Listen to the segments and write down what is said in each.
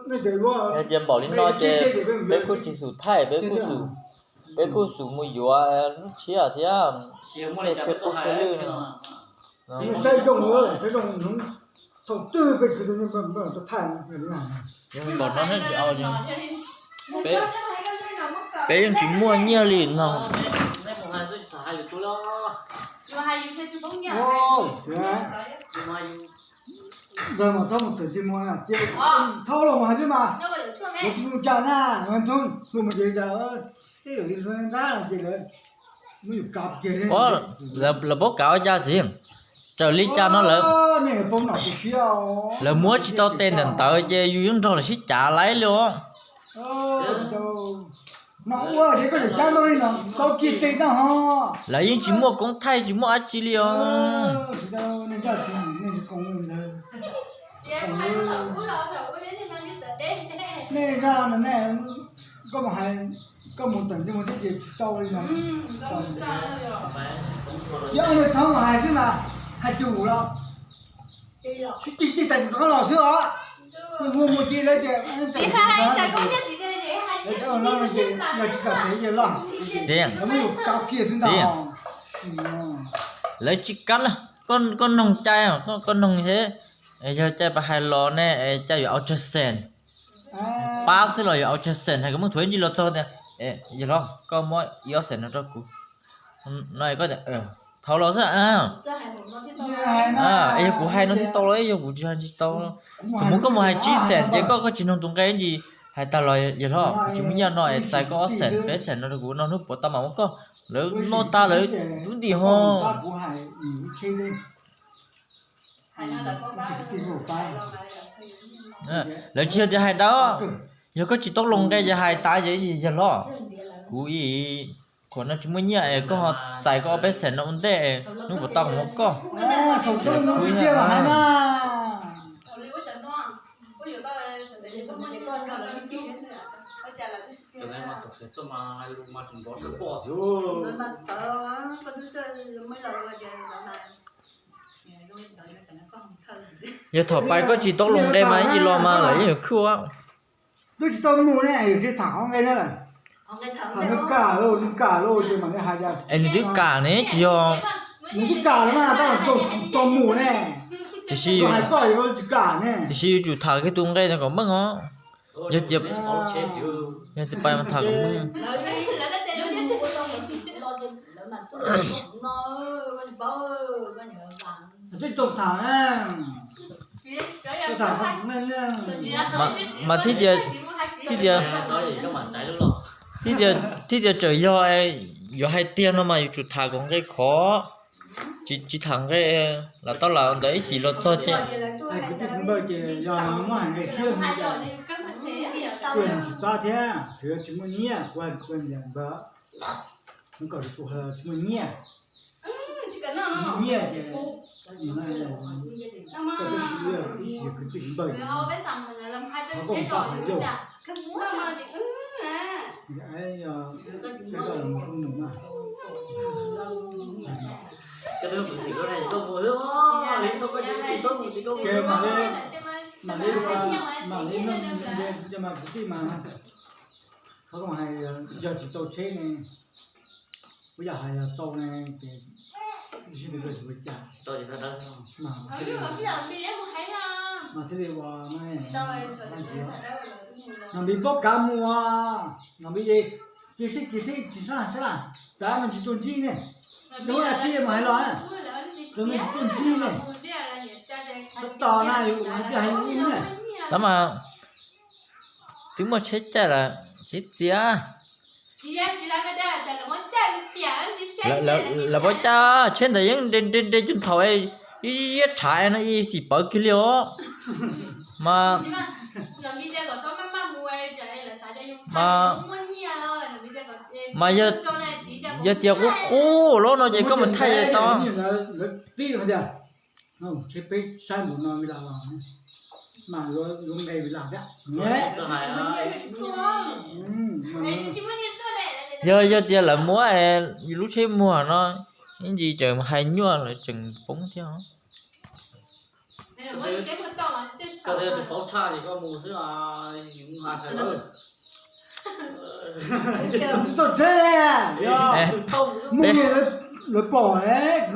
Yog tias npaum li no ces peb kuj tsis xum thaij, peb kuj xum, peb kuj xum mus yuav lub tshiab thiab tej tshiab qub tshiab lwj no. Npaum no nej tsis au li, peb yeej tsis muaj nyiaj li no. Ntawd mas txhob mus twm tsis muag na, ces thauj los mus hais xwb mas. Lawv tsis mus cas na, mus ntxub mus ces cas, tej zaum li nrab no ces lawv muab yus kav kiag. Lawv paub kav ua cas txiv, txawm li cas no lawv, lawv muab tsis tau tes ntawm ntawd ces yus yeej nrog lawv sib cav laib li os. No ua ces koj lwm cab ntau li no, xaub ci tes tau ho. Lawv yeej tsis muaj koob thaij tsis muaj dab tsi li os. Nej zaj no ne, koj mus hais, koj mus teem mus thiab ces tsis tau li no. Yog nej thoob hais xwb mas hais tsis ua los sib ceg ceg tais qab los xwb os. Mus mus ces lawv ces, yog tsis kam tsev ces loj. Lawv muab yus kav kiag xwb ntag. Lawv tsis kam, koj noog cai, koj noog thiab, yog cai pas hais los ne, cai yuav au tsawg xees, pab xwb los yuav au tsawg xees, hais kom muaj thuav ib ntsis los txog tias, yawg hlob koj muab ib ob xees no rau kuv no, koj tias thauj los xwb. Yog kuv hais no thiaj tau los, yog kuv tsis hais tsis tau. Txawm mus koj mus hais tsib xees ces koj, koj tsis noog tus nqe ntsis, hais tag los yawg hlob kuv tsis muaj nyiaj no es txais koj ob xees peb xees no rau kuv no, hnub puav tau mam muab koj. Lawv noj tag lawv lub ntim ho. Lawv tsis yog tias hais dawb, yog koj tsis tau los nqe ces hais tas ces yawg hlob, kuv ib khuam no tsis muaj nyiaj es koj ho txais koj ob peb xees no ua ntej, hnub puav tau kuv muab koj. Yog thaum pais koj tsis tau los nqe mas ib tsis los mas lawv yeej yuav khwb. Twb tsis tau mus ne, tham qhov nqe na. Tham nws kam lauj, nws kam lauj ces mam li hais tias, es nws twb kam ne, tsis yog, nws twb kam los mas, tab tsis tau mus ne. Tiam sis hais koj tsis kam ne. Tiam sis yuav tsum tham kiag tus nqe kom meej os. Yog tias, yog tias pais mas tham kom meej. Twb tau tham, tau tham, mas thiaj tias, thiaj tias, thiaj tias txawm yog yuav hais tiag no mas yuav tsum tham kom nqe khov, tsis tham nqe lam tau lam ntawd ib chim los txog ces. Kwv tij hmoob npawg ces yog muab hais nqe siab, kuj tsis pab thiab, tsuas yog tsis muaj nyiaj, kuv hais kuv nyiam npawg, mus kom tus tsis muaj nyiaj, nyiaj ces koj twb siv ib sim kwv tij hmoob npawg, thov koj mus pab hais yog, koj mus mus na. Ces mam li, mam li, mam li, mas kwv tij mas, qhov koj hais yog tsis tau tsheb ne, kuv yam hais yog tau ne, ces sib nws koj tsis ua cas, mas thiaj li ua, Nom Npis paub kav mus, Nom Npis, cia seb, cia seb, tsis sab sab, txav mas tsis tuaj ntsib ne, tsis tau thiaj mus hais los, txav mas tsis tuaj ntsib ne, txhob tos na, yus thiaj hais ib ne. Tab mas twb muaj tsheb caij lawm, sib txiav. Lawv paub caij tsheb ntawd yeej nre nre nre cov thaum ib ziab tshav no ib xim pawv kiag li os. Mas, mas, mas yog, yog tias qub qub lawm no ces koj mus thaij tau. Tsheb peb saib npaum no mas yuav nqe lam thiab. Yog, yog tias lawv muab yus lub tsheb muag no, ib ntsis tseem hais nyuaj lawv tseem poob thiab os. Koj tus paub tshaj ces koj mus xwb, yus hais lawm. Toj tseeb, mus lawv pom,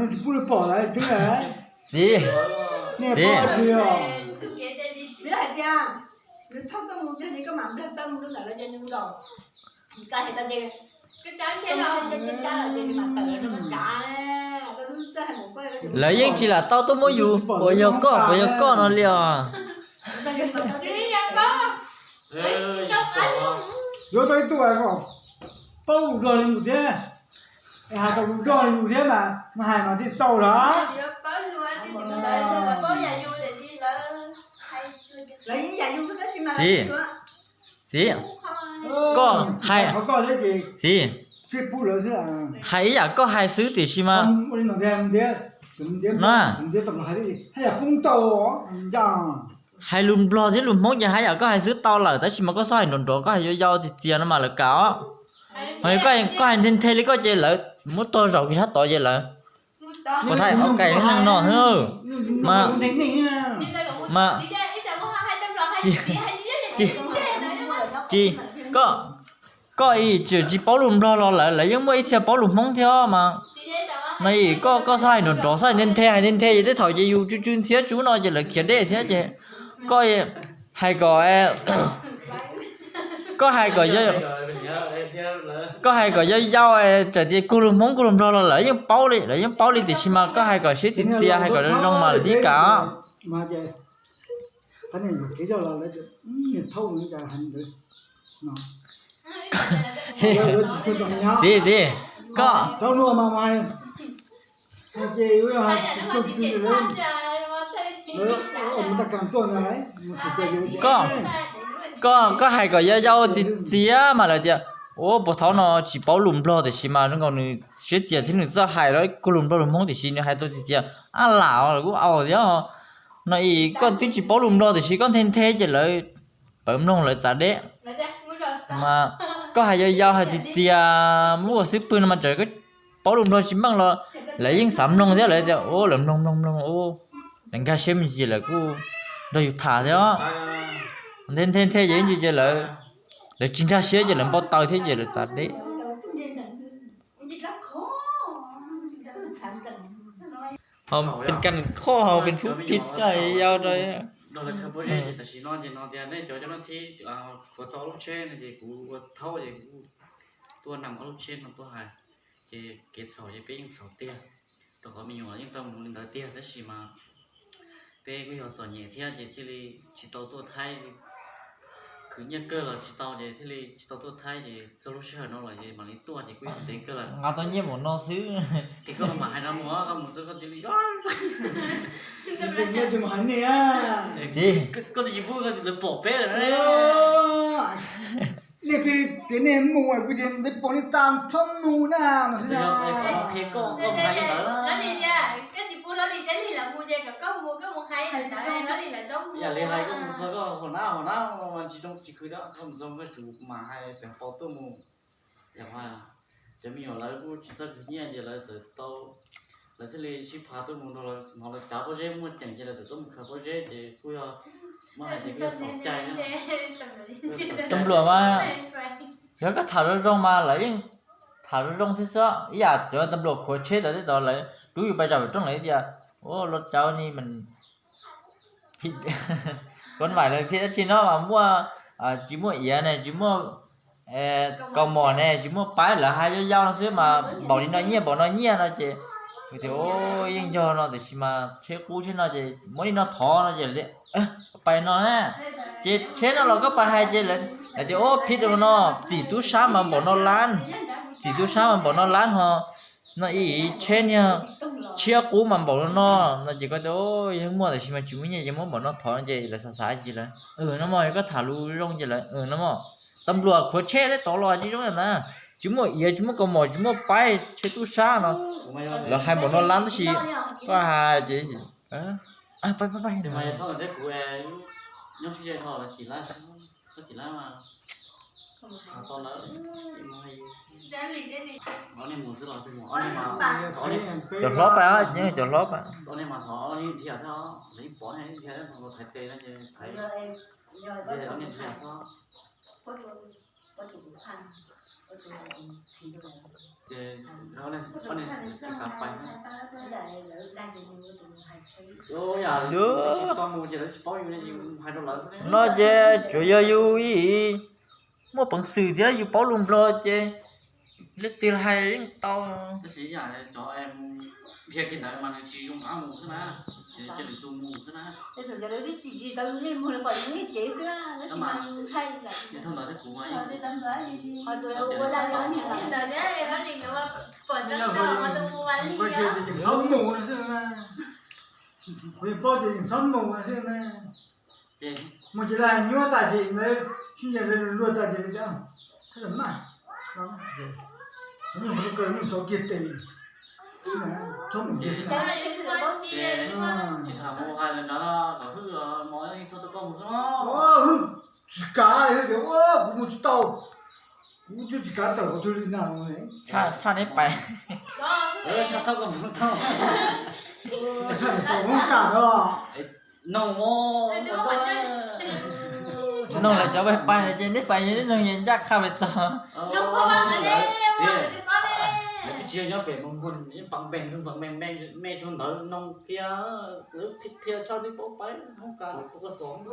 tsis pub lawv pom lawv tseeb lawm. Txiv, txiv, lawv yeej tsis lam tau tuaj muab yus, puas yog koj, puas yog koj no li os. Yuav tau ib tug paub lus zog li yus thiab, hais tau lus zog li yus thiab mas, mas hais mas thiaj tau lawm. Txiv, txiv, koj hais, txiv, hais ib yam koj hais xwb tiam sis mas, no, hais lus Nplog thiab lus Hmoob ces hais yam koj hais xwb tau lawm, tab sis mas koj txhob hais nrov nrov, koj hais yau yau txias txias no mas lawv kam os. Koj hais nthe nthe li koj ces lawv muab tog zaum kiag sab tod ces lawv, puas thaij, ok, neeg no xwb mas, mas, tsis, koj, koj ib txwm tsis paub lus Nplog los lawv, lawv yeej muaj ib txhia paub lus Hmoob thiab mas. No ib, koj, koj txhob hais nrov nrov, txhob hais nthe nthe, hais nthe nthe ces tej thaum ces yus tsw tsw ntxhiab tsw no ces lawv khiav dej thiab ces koj hais kom, koj hais kom, koj hais kom yau yau, txawm tias kug lus Hmoob kug lus Nplog los lawv yeej paub li, lawv yeej paub li tiam sis mas koj hais kom siab txias txias, hais kom zoo zoo mas lawv thiaj kam. Txiv, txiv, koj, koj, koj hais kom yau yau txias txias mas lawv tias, ua puas thaum no tsis paub lus Nplog tiam sis mas zoo nkaus nws siab txias thiab nws txawj hais los kug lus Nplog lus Hmoob tiam sis nws hais tau txias txias, ab lam os lawv kuj au thiab. No ib, koj twb tsis paub lus Nplog tiam sis koj nthe nthe ces lawv pawv mloog lawv txav deb. Mas koj hais yau yau hais txias txias muab ua xwb pwg no mas txawm koj paub lus Nplog tsis meej los lawv yeej xav mloog thiab, lawv tias, u, lawv mloog mloog mloog, lawv nkag siab me ntsis lawv kuj nrog yus tham thiab. Nthe nthe nthe ces ib ntsis ces lawv, lawv tsis nkag siab ces lawv npau taws thiab ces lawv txav deb. Hos pes kas khoj hos pes kub phij koj hais yau rau. Tam sim no ces no tias nej cov coj noj thib khuav tau lub tsheb no ces kuv ua thaub ces kuv tuaj nam ob lub tsheb no tuaj hais, ces kev txhaum ces peb yeej txhaum tiag, rau qhov me nyuam yeej tau mus li ntawd tiag tab sis mas peb kuj yog txom nyem thiab ces thiaj li tsis tau tuaj Thaib, khwv nyiaj kawg los tsis tau ces thiaj li tsis tau tuaj Thaib ces txog lub sij hawm no los ces mam li tuaj ces kuj yog ntev kawg lawm. Nqa tau nyiaj npaum no xwb. Ces koj mam hais no mus, koj mus txog koj cia li, koj twb tsis pub lawv pom peb lawm. Nej peb tias nej mus kuv tias nej pom nej tas txhob mus na. Koj mus hais li ntawd, koj tsis pub Laj Lis thiab Lis lawv mus ces kom koj mus, koj mus hais li ntawd, Laj Lis lawv txhob mus. Yam li hais koj mus txog koj hauv nab hauv nab tsis zoo tsis khwv thiab, koj mus txog koj tsum mam hais pem pau tuaj mus. Yog cov me nyuam lawv kuj tsis txawj khwv nyiaj ces lawv txawm tau, lawv thiaj li sib phav tuaj mus nrog lawv hnov lawv cav pob zeb muaj ceem ces lawv txawm tuaj mus khaws pob zeb ces kuj yog muab hais tias kuj yog txaus cai. Tab npluas mas, yog koj tham zoo zoo mas lawv yeej tham zoo zoo thiab xwb. Ib yam cov tab npluas khuav tsheb tod tej tod lawv rub yus pais zam pem rooj lawv tias, ua los cauv ni mas koj mam lawv phiaj dab tsi no mas muaj, tsis muaj iav ne, tsis muaj kaus mom ne, tsis muaj paib, lawv hais yau yau no xwb mas npaum li no nyiaj npaum no nyiaj no ces tias, yeej yog no tiam sis mas tsheb qub tsheb no ces muab li no thov no ces pais no na. Ces tsheb no los koj pais hais ces lawv tias, o, phiv rau no, txim tub sab mas npaum no lab, txim tub sab mas npaum no lab ho, no ib tsheb niag tshiab qub mas npaum no no no ces koj tias, yeej muaj tiam sis mas tsis muaj nyiaj ces muab npaum no thov no ces lawv xav xav ces lawv, no mog, yog koj tham lus zoo ces lawv, no mog. Tab npluas khuav tsheb tej tod los tsis zoo ntag, tsis muaj iav tsis muaj kaus mom tsis muaj paib, tsheb tub sab no, lawv hais npaum no lab tab sis koj hais ces, pab pab pab. Cov hlob pais, cov hlob pais. No ces tsuas yog yus ib muaj peev xwm thiab yus paub lus Nplog ces leej twg hais yeej tau. Txhob mus xwb, kuv yeej paub tias yeej txhob mus xwb na. Mus ces lawv nyuaj tas ces lawv sib ncaws lawv luag tas ces lawv tias, txhob maj, yeej hu kaw yeej xov kiag tes, txhob mus kiag. Tsis tham mus hais lawv nrad los kom hwj mos yeej tuaj tau koj mus xwb. Hwj tsis kav li, hwj tias kuv mus tsis tau, kuv twb tsis kav tawm qhov twg li na. Tshaj neb pais. Tshaj thaum koj mus tau. Tshaj thaum koj mus tau. Noog, noog lawv cov pais pais ces neb pais noog yeej ncaj qha pes txog. Lawv twb tsis yog nyob pem mus muag, yeej pab npe ntug pab npe me rau ntawd noog kiag, lawv qhia tshaj twb paub pais hoob kas, koj xov hoob kas.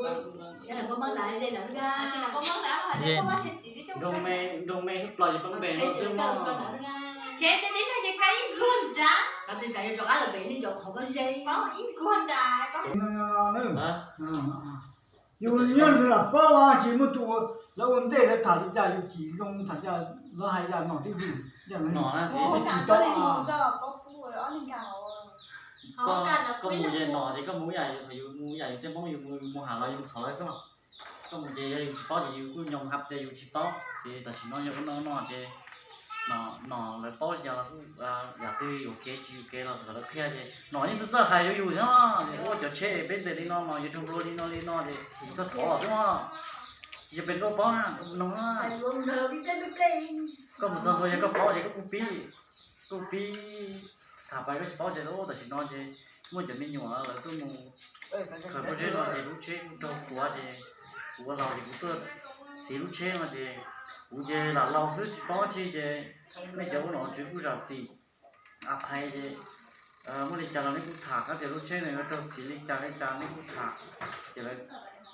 Nroog me, nroog me xwb plaws ces pab npe no xwb mog. Yus nyob nws lam paub tsis muaj tus lawv ua ntej lawv tham li cas yus cim zoo tham li cas lawv hais li cas nom twb hwm li cas. Koj mus ces nom ces koj mus ib yam, yus mus ib yam, yus tej Hmoob yus mus, yus mus ham los yus thov lawv xwb. Koj mus ces yog yus tsis paub ces yus kuj nyoos hab tias yus tsis paub ces tam sim no yog ua no no ces nom lawv paub li cas los kuj yam twg yuam kev tsis yuam kev los kom lawv qhia ces nom yeej txawj txawj hais rau yus thiab. Ua cov tsheb peb ntes li no no, yuav raug luag li no li no ces yus txawj thov xwb mog. Tsis yog peb ntuj paub na, koj mus noog na. Koj mus txog ntua yog koj paub ces koj kuj pib, koj kuj pib tham pais, koj tsis paub ces tam sim no ces muaj cov me nyuam lawv tuaj mus khaws pob zeb no ces lub tsheb kuj raug tuav ces kuv ua laus ces kuv tuaj txiv lub tsheb no ces kuv ces lam laus xwb tsis paub dab tsi ces nej cov ua nom tswv kuj zam txim a phais ces muaj li cas los nej kuj tham, kab tias lub tsheb no yuav raug txiv li cas li cas nej kuj tham. Ces lawv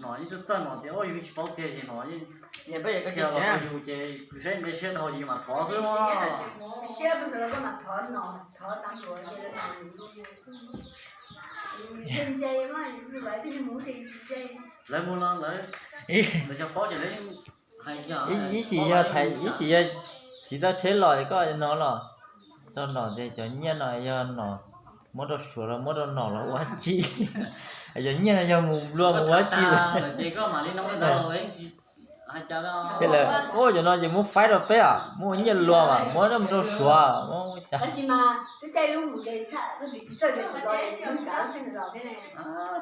nom yeej txawj txawj nom tias yus yeej tsis paub tiag ces nom yeej qhia los rau yus ces yus saib nqe siab dhau ces yus mam thov xwb. Lawv mus los lawv, lawv cov paub ces lawv hais kiag. Ib sim yog, ib sim yog txiv tau tsheb los es koj no los txog nom tias cov nyiaj no yog nom muab rau Suav los muab rau nom los ua dab tsi, cov nyiaj no yog mus luag mus ua dab tsi. Ces koj mam li no ntag. Ces lawv, ua cov no ces muab faib rau peb os, muab ua nyiaj luag mas muab rau Suav, muab ua cas.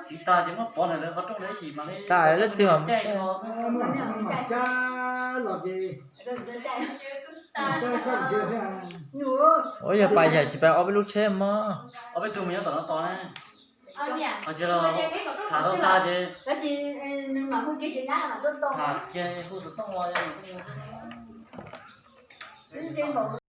Txiv tas ces muab pov ntawm lawv qhov rooj ntawd ib sim mas li. Tas leej twg mas caij los xwb. Ua yog pais yam tsis pais ob peb lub tsheb mog. Ob peb tug mus nyob tom no tos na. Tham tau tag ces tham kiag hu xov tooj los.